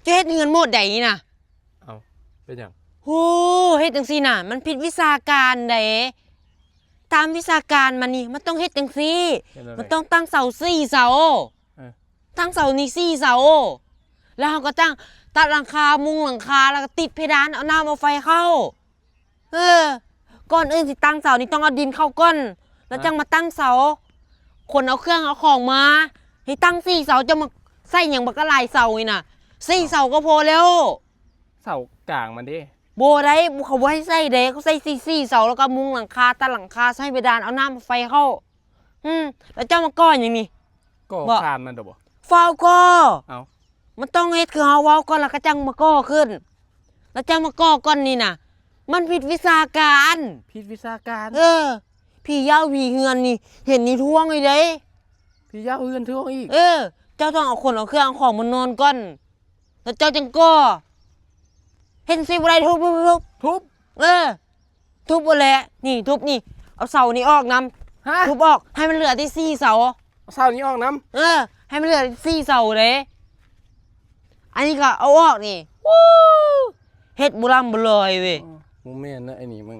ຈະເຮັດເຮືອນໂມດໃດນີ້ນະ? ເອົ້າ ເປັນຫຍັງ? ໂອ້ ເຮັດຈັ່ງຊີ້ນະ ມັນຜິດວິຊາການເດ້. ຕາມວິຊາການມັນນີ້ ມັນຕ້ອງເຮັດຈັ່ງຊີ້ ເຮັດແນວໃດ? ມັນຕ້ອງຕັ້ງເສົາສີ່ເສົາ ເອີ ຕັ້ງເສົານີ້ສີ່ເສົາ ແລ້ວເຮົາກໍຕັ້ງຕັດຫຼັງຄາ ມຸງຫຼັງຄາ ແລ້ວກໍຕິດເພດານ ເອົານ້ຳເອົາໄຟເຂົ້າ. ເອີ ກ່ອນອື່ນຊິຕັ້ງເສົານີ້ຕ້ອງເອົາດິນເຂົ້າກ່ອນ ແລ້ວ ຮະ ຈັ່ງມາຕັ້ງເສົາ. ຂົນເອົາເຄື່ອງເອົາຂອງມາ ໃຫ້ຕັ້ງສີ່ເສົາ ເຈົ້າມາໃສ່ຫຍັງບັກຫຼາຍເສົານີ້ນະ? ສີ່ເສົາກໍພໍແລ້ວ. ເສົາກາງມັນເດ້? ບໍ່ໄດ້ ເຂົາບໍ່ໃຫ້ໃສ່ເດ້ ເຂົາໃສ່ສີ່ ສີ່ເສົາ ແລ້ວກໍມຸງຫຼັງຄາ ຕັດຫຼັງຄາ ໃສ່ເພດານ ເອົານ້ຳເອົາໄຟເຂົ້າ. ອືມ ແລ້ວເຈົ້າມາກໍ່ຫຍັງນີ້? ກໍ່ ບໍ່ ຄານມັນດອກບໍ່? ຟ້າວກໍ່. ເອົ້າ ມັນຕ້ອງເຮັດຄືເຮົາເວົ້າກ່ອນ ແລ້ວກໍຈັ່ງມາກໍ່ຂຶ້ນ. ແລ້ວເຈົ້າມາກໍ່ກ່ອນນີ້ນະ ມັນຜິດວິຊາການ. ຜິດວິຊາການ? ເອີ ຜີເຍົາຜີເຮືອນນີ້ ເຫັນນີ້ທ້ວງອີກເດ້. ຜີເຍົາເຮືອນທ້ວງອີກ? ເອີ ເຈົ້າຕ້ອງເອົາຂົນເອົາເຄື່ອງເອົາຂອງມານອນກ່ອນ ແລ້ວເຈົ້າຈັ່ງກໍ່. ເຫັນຊິບໍ່ໄດ້ ທຸບ ທຸບ ທຸບ ທຸບ. ເອີ ທຸບໂລດແຫຼະ ນີ້ ທຸບນີ້ ເອົາເສົານີ້ອອກນຳ. ຮະ? ທຸບອອກ ໃຫ້ມັນເຫຼືອແຕ່ສີ່ເສົາ. ເອົາເສົານີ້ອອກນຳ? ເອີ ໃຫ້ມັນເຫຼືອແຕ່ສີ່ເສົາເດ້. ອັນນີ້ກໍເອົາອອກນີ້. ວູ້ ເຮັດບໍ່ລຳບໍ່ລອຍເວີຍ. ອໍ ບໍ່ແມ່ນນະ ອັນນີ້ມຶງ